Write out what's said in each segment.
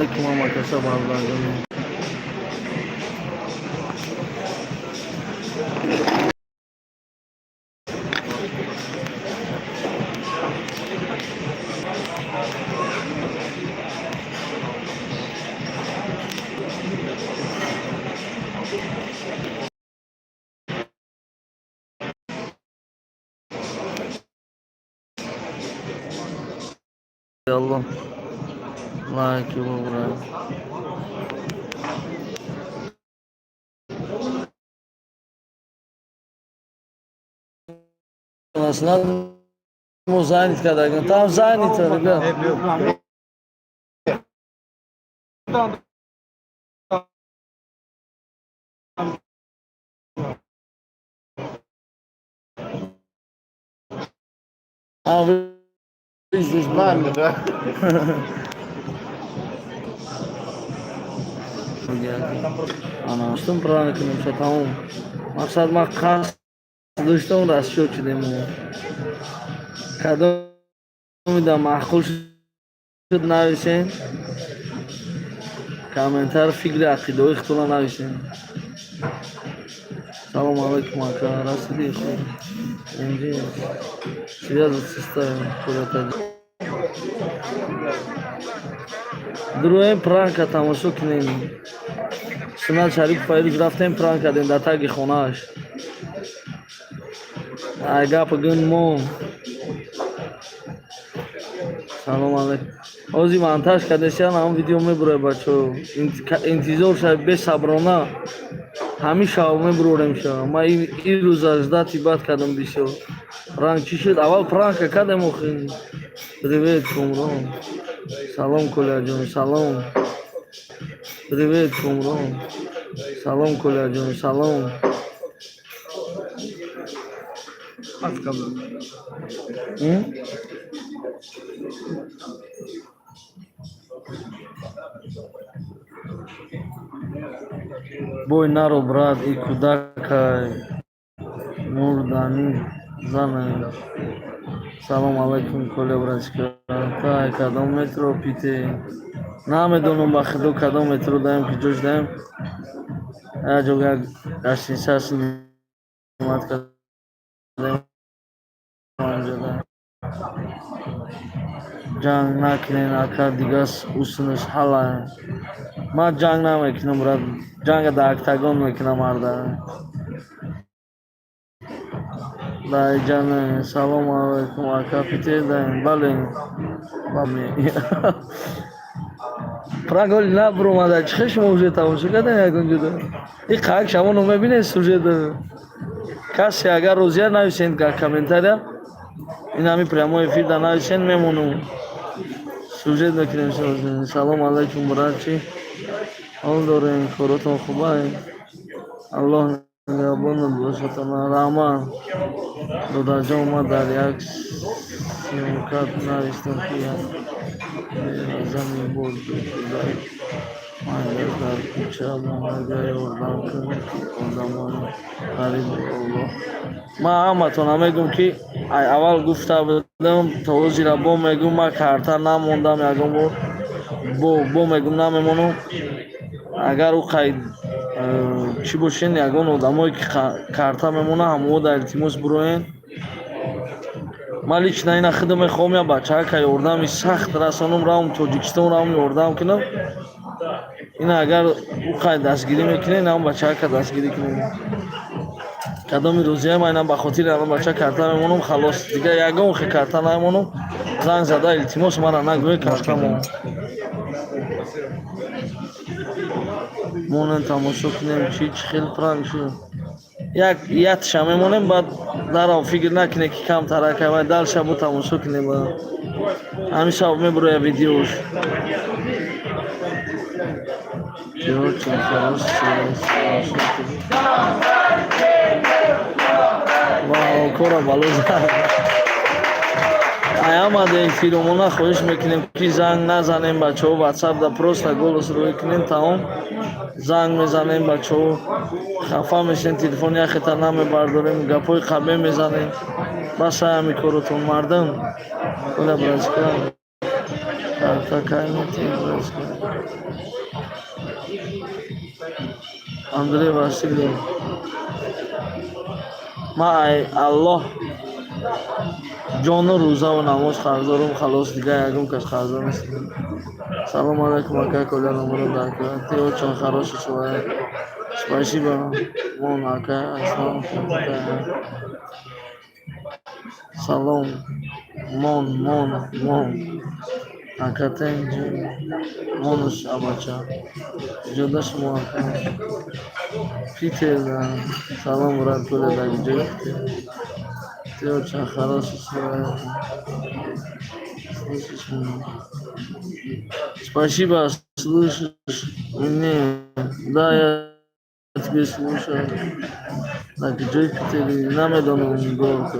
Алайкум, ҳамакаса, бародарҷоно. Алло, лайки бубра. У нас надо занят, когда там занято, ребят. А вы здесь Нами, да? Ана, штум правильно кунем, тамом. Мақсад, ма қасд доштам, расчёт шудем. Кадомида маъқул шуд, нависен комментар, фикри ақидаҳои худтонро нависен. Салому алайкум, ака, расиди хуб. Инҷи связаться ставим куда-то. Дуроем, пранка тамошо кунем. Сунат Шарипов файрӯз рафтем, пранк кардем дар таги хонааш. Ай гапа гӯн мо. Салом алайкум. Ҳозир монтаж кардесиан, ҳамон видео мебурад, бачаҳо. Интизор шавед бесаброна. Ҳамин шаб мебурорем шава. Ма ин рӯза ждать бад кардам бисёр. Пранк чӣ шуд? Аввал пранка кардем охи. Привет, Кумрон. Салом, Коляҷон, салом. Привет, Кумрон. Салом, Коляҷон, салом. Подсказывай. М? Бой наро, брат, и кӯдакай мурдани зана. Салом алайкум, Коля, братишка. Тай кадом метро пите? Намедонам, ба худо, кадом метро даем, ки ҷош даем. Як ҷо як гостиница снимать кардем онҷода. Ҷанг накунен, ака, дигас усунаш ҳала. Ман ҷанг намекунам, брат. Ҷанга дар октагон мекунам марда. Даиҷане, салому алайкум, ака, пите даем. Бале. Бале. Пранк ҳоли набуромада. Чӣ хел шумо уже тамошо кардем ягон ҷода? И қак шамо номебинед сюжет. Касе агар розия, нависен дар комментария. Ин ҳами прямой эфир да нависен, мемонум. Сюжет мекунем. Салом алайкум, брат, чӣ ҳол дорем, коротон хубай? Аллоҳ нигаҳбонат бошад. Раҳмат, додарҷон. Ман дар як съёмка навистам, ки як зани бордор майда дар кӯча монда, ёрдам кунед, ки одамони ғариби Аллоҳ. Ман ҳаматона мегӯм, ки ай аввал гуфта будам, то ҳозира бо мегӯм: ман карта намондам ягон бор, бо мегӯм, намемонам. Агар ӯ қайд чӣ бошен, ягон одамое ки карта мемонад, ҳамоҳо дар илтимос бироен. Ман лично ина худам мехоҳам я бачаака ёрдами сахт расонам, равм Тоҷикистон, равм ёрдам кунам. Ина агар ӯ қайд дастгирӣ мекунед, ҳам бачаака дастгирӣ кунед. Кадоми рӯзия ман ина ба хотири ҳамон бача карта мемонам, халос, дигар ягон хе карта намемонам. Занг зада илтимос мара нагӯед карта мон. Монем, тамошо кунем, чӣ чӣ хел пранк шуд. Як ятша мемонем, баъд дарав, фикр накунед, ки камтарак вай дальше бо тамошо кунем. Ба ҳамин шаб мебуроя видеош. Ты очень хороший. Вау, кора бало зад. Ай ҳамада эҳтиромона хоҳиш мекунем, ки занг назанем, бачаҳо, ватсап да просто голос рӯй кунем, тамом. Занг мезанем, бачаҳо, хафа мешем, телефон яхета намебардорем, гапҳои қабе мезанем. Бас ҳами коротон, мардум. Оля, братишка, карта кай метиҳед, братишка? Андрей Васильев. Ма ай Аллоҳ ҷону рӯзаву намоз қарздорум, халос, дигар ягон кас қарздор нестам. Салом алайкум, ака Коля, номро дар кора. Ты очень хороший человек. Спасибо. Мон, ака Аслан. Салом. Мон, мон, мон. Ака тенҷи. Монуш абача. Ҷода шумо, ака. Питер. Салом, брат Коля, дар ҷои Питер. Ты очень хороший человек. Слышишь меня? Спасибо, слышишь меня? Да, я тебе слушаю. Дар ҷои Питери намедонам, горка.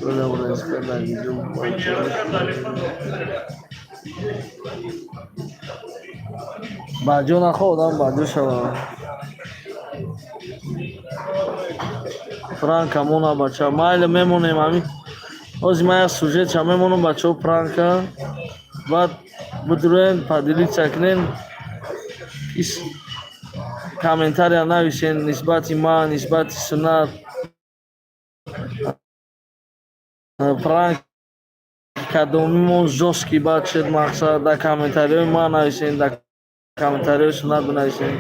Коля Уральска, дар ҷо бача. Баҷо нахо, одам баҷо шава. Пранка мона, бача. Майли, мемонем ҳамин. Ҳозир ман як сюжетша мемонам, бачаҳо, пранка. Баъд бидурен, поделиться кунен. Ис комментария нависен нисбати ман, нисбати Суннат. Пранк кадомимон жёсткий бад шуд, мақсад, дар комментариҳои ман нависен, дар комментариҳои Суннат бинависен.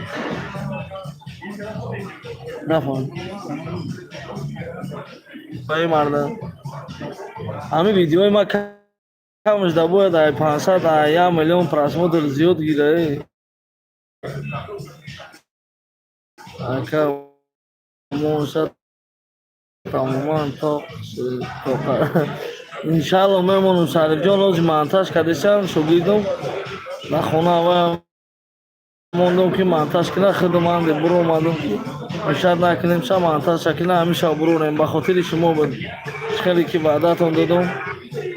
Нафаҳмид. Эй марда. Ҳамин видеои ма камаш да бояд ай 500, ай 1 миллион просмотр зиёд гира. Э. Ака моша тамоман то иншалло мемонам, Шарифҷон, ҳозир монтаж кардесам, шогирдам дар хона ва мондам, ки монтаж кина, худам анде буромадам, ки мешад накунем, ша монтаж шакина, ҳамин шаб бурорем, ба хотири шумо буд. Хеле ки ваъдатон додам,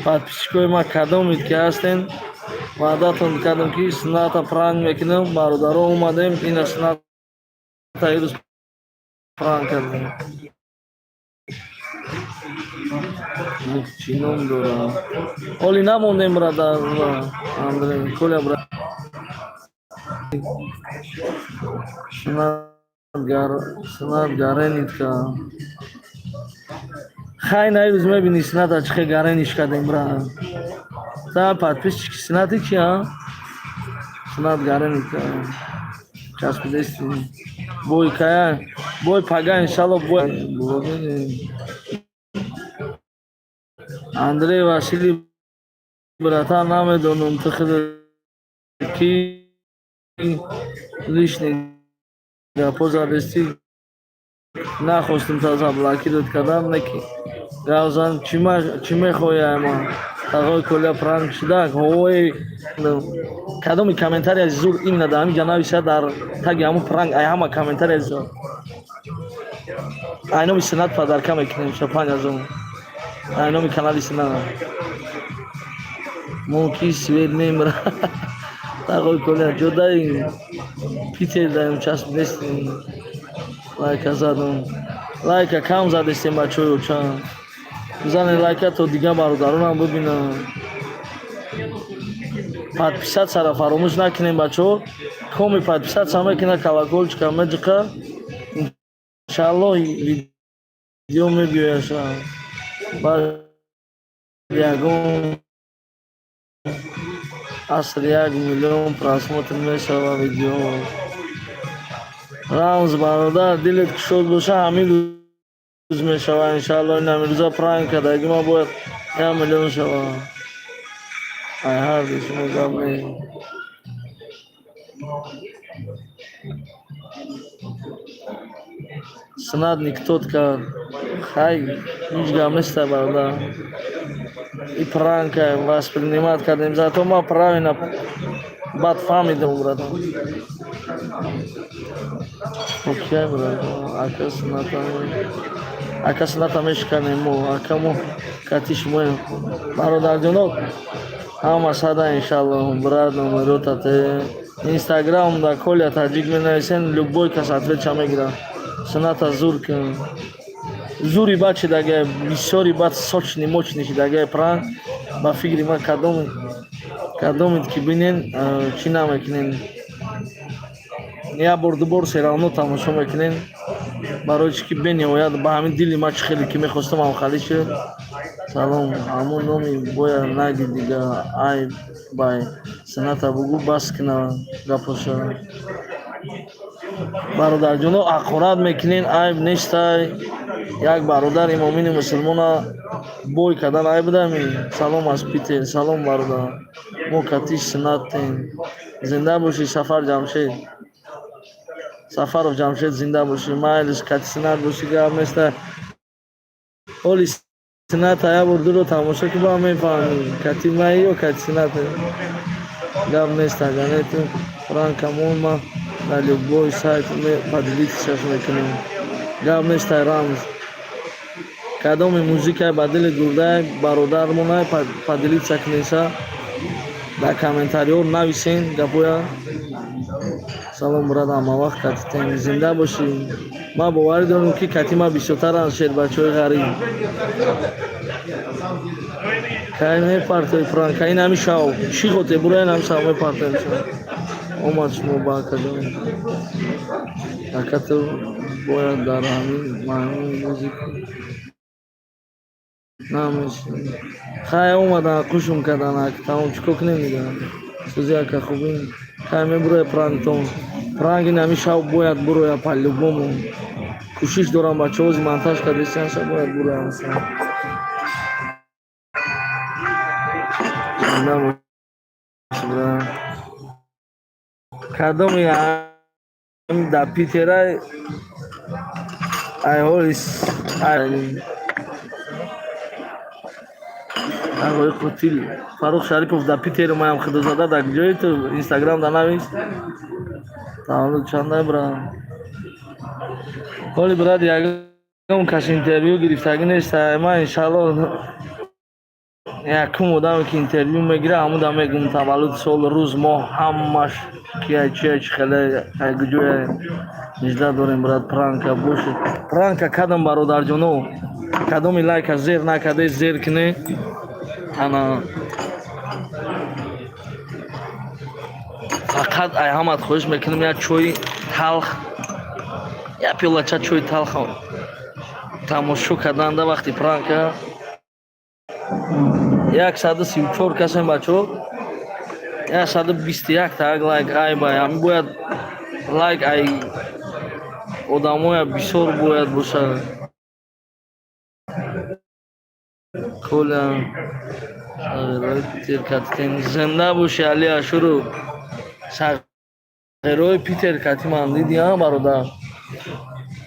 подписчикои ма, кадомед ки ҳастен, ваъдатон кардам, ки Сунната пранк мекунам. Бародаро, омадем, ина Сунната ирӯз пранк кардем. Чӣ ном дора? Ҳоли намондем, брадар Андрей Коля, брат. Сунат гаренитка. Хай, на ирӯз мебинӣ, Суната чӣ хел гарениш кардем, брат. Та подписчики Сунати чи, а? Сунат гаренитка. Часпидести. Бой кая? Бой пага, иншалло, бой. Андрей Василий, братан, намедонам, ту худ ки лишний гапо задестӣ, нахостем та заблокировать кардан, не ки гавзан, чӣ мехоҳӣ ай ман? Тағои Коля, пранк шудак? Ҳовои, кадоми комментария зур именно дар ҳамин ҷа нависа, дар таги ҳамун пранк, ай ҳама комментария зур ай номи Сунат подарка мекунем ша, 5000, ай номи канали Сунат. Мумкин свет мемра. Тағои Коля, ҷодаи Питер даем, часп нестем. Лайка задам. Лайка кам задестем, бачаҳои оча. Бизанед лайка, то дигар бародаронам бибинанд. Подписаться фаромӯш накунем, бачаҳо. Коми подписаться мекуна, колокольчика меҷиқа. Иншаллоҳ, видео мебиёяша. Баъд ягон аср 1 миллион просмотр мешава видео. Рамз, бародар, дилет кушод боша, ҳамин рӯз мешава, иншалло, ин ҳамин рӯза пранк кардаги ма бояд 1 миллион шава. Ай ҳарду шумо гап не. Сунат никтот кард. Хай, ҳеҷ гап неста, бародар. И пранка воспринимать кардем, зато ма правильно бад фаҳмидам, братан. Окей, брат, ака Суната, ака Суната мешиканем мо, ака мо кати шумоем. Бародарҷоно, ҳама сада, иншалло, брат, номеротате. Инстаграм да Коля Таҷик менависен, любой кас ответша мегирад. Суната зур кун. Зури бад шидагай, бисёри бад, сочный, мощный шидагай пранк. Ба фикри ман, кадом Кадомед ки бинен, чӣ намекунен, як бор, ду бор всё равно тамошо мекунен. Барои чӣ ки бениҳоят ба ҳамин дили ма чӣ хеле ки мехостам, ҳамхалӣ шуд. Салом, ҳамун номи боя наги, дига ай бай саната бугӯ, бас кина гапоша. Бародарҷоно, ҳақорат мекунен, айб нестай. Як бародари муъмини мусулмона бой кардан айб будами? Салом аз Питер. Салом, бародар, мо кати суннатем. Зинда бошӣ, Сафар Ҷамшед Сафаров. Ҷамшед, зинда бошӣ. Майлиш, кати суннат бошӣ, гап неста. Ҳоли сунната як бор дуро тамошо ки, ба мефаҳмӣ, кати маи ё кати суннате. Гап нест, аганету пранкамон ма на любой сайт поделиться мекунем. Гап нестай, рамз. Кадоми музикай ба дили гурдай бародармонай, поделиться кунеса, дар комментариҳо нависен гапоя. Салом, брат, ҳамавақт катитем. Зинда бошӣ. Ман боварӣ дорам, ки кати ма бисёртаранд шербачаҳои ғариб. Кай мепартои пранка? Ин ҳами шав чӣ хоте бура, ин ҳами шав мепартоем. Омад шумо ба акаҷон. Ака, ту бояд дар ҳамин маънии музик намешинӣ. Хай, омадан, қушум кардан, ак тамом, чӣ кор кунем дига? Сӯзи, ака, хубин? Кай мебуроя пранктон? Пранк ин ҳами шав бояд буроя по-любому. Кӯшиш дорам, бачаҳо, ози монтаж кардесиан, шав бояд буроя, масалан. Зинда бошӣ, брат. Кадоми дар Питерай, ай ҳоли ағои қотил Фаррух Шарипов дар Питеру маям худозада. Дар ҷои ту Инстаграм да навис. Таваллуд чандай, брат? Ҳоли, брат, ягон кас интервю гирифтагӣ нест. Ман, иншалло, якум одаме ки интервю мегира, ҳамуда мегум таваллуд, сол, рӯз, моҳ, ҳамаш, кия, чия, чӣ хеле, куҷоя. Нижда дорем, брат. Пранка бошед, пранка кадам. Бародарҷоно, кадоми лайка зер накарде, зер куне. Ана, фақат ай ҳамат хоҳиш мекунам, як чои талх, як пиёлача чои талх тамошо карданда вақти пранка. 134 касем, бачаҳо, 121 та лайк. Айбай, ҳами бояд лайк ай одамоя бисёр бояд бошад. Коля, Питер катитен. Зинда боши, Али Ашуру. Сағирои Питер катиман. Дидиам, бародар,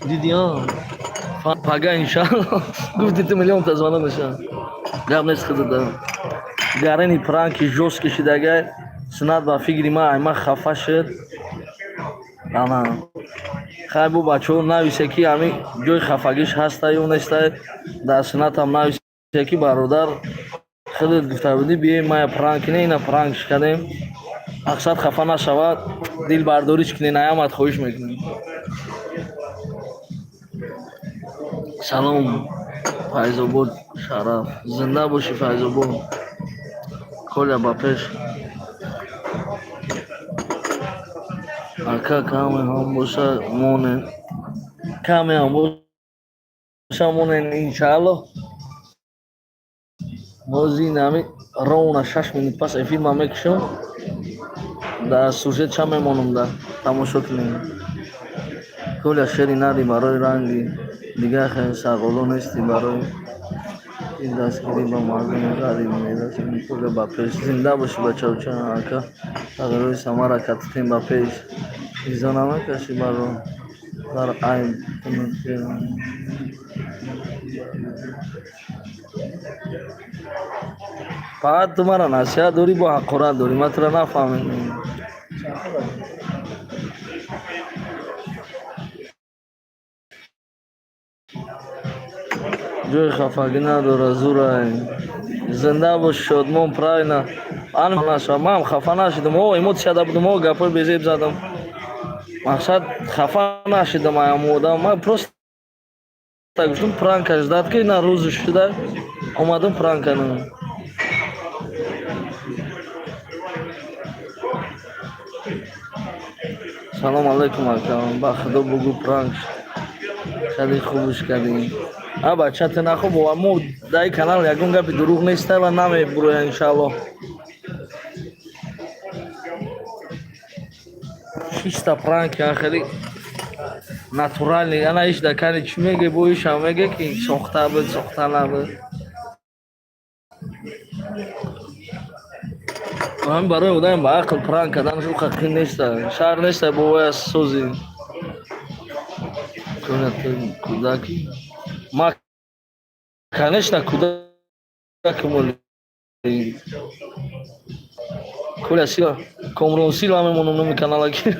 дидиам. Пага, иншалло, гуфти ту миллионта звонок мешавад. Гап нест, худада гарени пранки жёсткий шидагай. Сунат ба фикри ма айма хафа шуд. Ана, хай, бу бачаҳо нависе, ки ҳами ҷои хафагиш ҳаста ё неста. Дар сунатам нависе, ки бародар, худат гуфта будӣ, биёй мая пранк кине, ина пранкш кардем. Мақсад, хафа нашавад, дилбардориш кунен, аямат хоҳиш мекунем. Салом, Файзобод Шараф. Зинда бошӣ, Файзобод. Коля, ба пеш. Ака, каме ҳам боша монем, каме ҳам боша монем, иншаалло. Бози ин ҳами ровно 6 минут пас эфир ман мекушам, дар сюжет ча мемонам, да тамошо кунем. Коля, шери нари барои ранги дигар хел сағоло нести, барои ин дастгирӣ ба мардуми ғариб мерасем. Коля, ба пеш. Зинда бошӣ, бачауча. Ака, тағйирои самара катитем, ба пеш. Изо намекашӣ, баро дар айб кунад. Фақат ту мара насиҳат дорӣ, бо ҳақорат дорӣ, ман тура нафаҳмидам. Ҷои хафагӣ надорад, зурай. Зинда бош, Шодмон. Правильно, наша ман хафа нашидам. О, эмоцияда будам, о, гапҳои безеб задам. Мақсад, хафа нашидам аям одам. Ман просто гуфтам, пранка ждать ки на рӯзи шуда омадам пранка. Салом алейкум, ака, ба худо бугу, пранк хеле хубш кардӣ. А бача, ты нахо, бо мо дар канал ягон гапи дурӯғ неста ва намебуроя, иншааллоҳ. Чиста пранки, хеле натуральный. Ана иш да кани чӣ меге, бо ишам меге, ки сохта буд, сохта набуд. Ҳамин барои одами ба ақл пранк кардан уқа қин неста, шаҳр неста, бо вай сози кӯдаки. Ма, конечно, кӯдаки моли Коля Сила, Комрон Сила мемонам номи каналаки.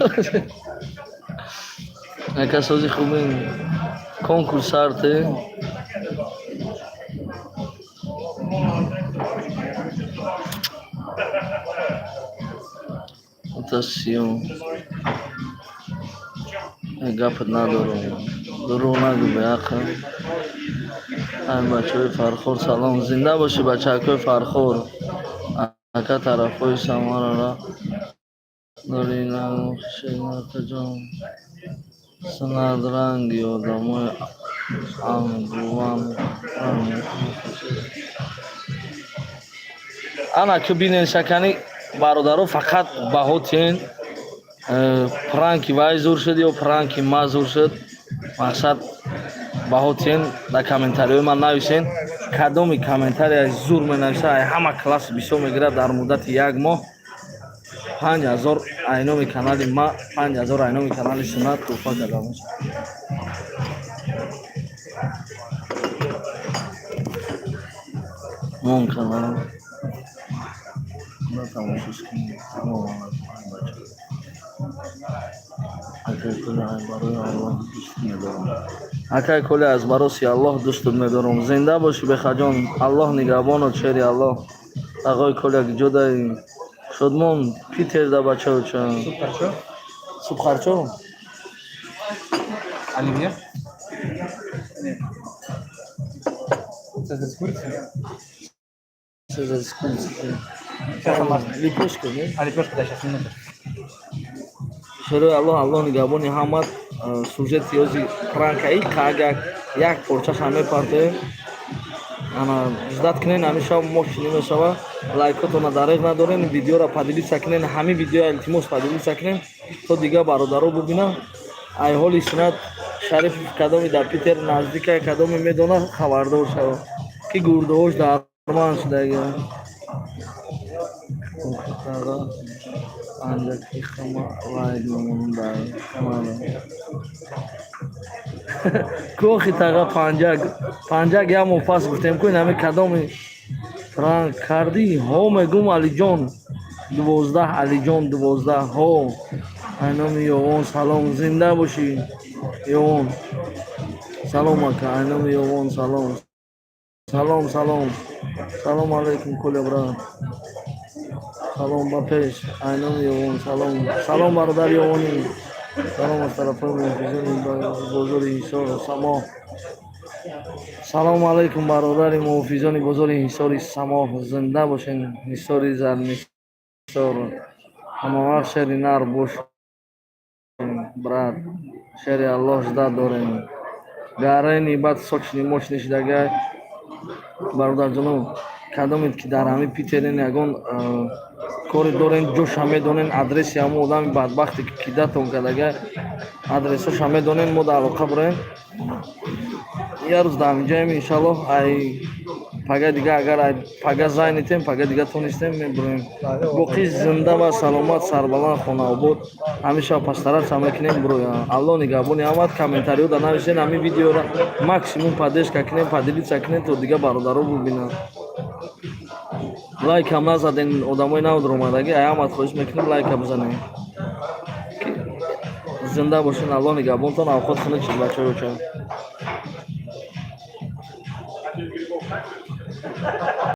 Ака, сози хуби, конкурс сарте. Мутасиём. Гапат надорам. Дурӯғ нагӯ, беақл. Ай бачаҳои Фархор, салом. Зинда бошӣ, бачаҳакои Фархор. Ака, тарафҳои Самарара дори нашенатаҷон. Санадранги одамои ангуван. Ана ки бинен, шакани бародаро, фақат баҳо тиен. Пранки вай зур шуд ё пранки ма зур шуд? Мақсад, баҳо тиен, дар комментариҳои ман нависен. Кадоми комментария зур менависа, ай ҳама класс бисёр мегирад, дар муддати як моҳ 5000 айноми канали ма, 5000 айноми канали Суннат тӯҳфа карда мешавад. Мон канал на тамошош кунед. Салом алайкум, бача. Акай Коля, ай барои Аллоҳ дӯст медорам. Акай Коля, аз бароси Аллоҳ дӯстат медорам. Зинда бошӣ, бехаҷон, Аллоҳ нигаҳбонот, шери Аллоҳ. Ағои Коля, ҷодаи Шодмон, Питер да бачаоча. Суп харчо? Суп харчо? Оливье? Нет. Цезарь с курицей? Цезарь с курицей. Сейчас там. Лепешка, не? А, лепешка, да, сейчас, минуту. Шерои Аллоҳ, Аллоҳ нигаҳбони ҳамат. Сюжети ёзи пранкаи кага як порчаша мепартоем. Ана ждать кунен, ҳамеша мошини мешава. Лайкотона дареғ надорен, видеора поделиться кунен, ҳамин видеоя, илтимос, поделиться кунен, то дигар бародаро бубинанд. Ай ҳоли Сунат Шарифов, кадоми дар Питер наздика, кадоме медона, хабардор шава, ки гурдаҳош дарман шудага. Анҷаки хама лайк мемондай мана. Кохи таға панҷак, панҷак, як моҳ пас гуфтем ку, ин ҳами кадоми пранк кардӣ? Ҳо, мегум, Алиҷон 12, Алиҷон 12. Ҳо, айноми Ёвон, салом, зинда бошӣ, Ёвон. Салом, ака, айноми Ёвон, салом, салом, салом, салом алейкум, Коля брат, салом, ба пеш. Айноми Ёвон, салом, салом, бародар Ёвонӣ, салом аз тарафҳои муҳофизони бозори Ҳисор Самоҳ. Салому алайкум, бародари муҳофизони бозори Ҳисори Самоҳ, зинда бошен. Ҳисори Зарнисор ҳамавақт шери нар бошем, брат, шери Аллоҳ, ждать дорем. Гарени баъд сочный мощный шидагай. Бародарҷоно, кадомед ки дар ҳамин Питерен, ягон коре дорен, ҷоша медонен, адреси ҳамон одами бадбахте ки кидатон кардагай, адресоша медонен, мо дар алоқа буроем. Як рӯз дар ҳаминҷаем, иншаллоҳ. Ай пага дига, агар ай пага зайнитем, пага дига тонистем, мебуроем. Боқӣ зинда ва саломат, сарбаланд, хонаобод. Ҳамеша постараться мекунем буроя. Аллоҳ нигаҳбони ҳамат. Комментариҳо да нависен, ҳамин видеора максимум поддержка кунем, поделиться кунем, то дигар бародаро бубинанд. Лайкам назаден, одамои нав дуромадагӣ, ай ҳамат хоҳиш мекунем, лайка бизанем. Зинда бошен, Аллоҳ нигаҳбонтон. Авқот хунук шуд, бачаҳои оча.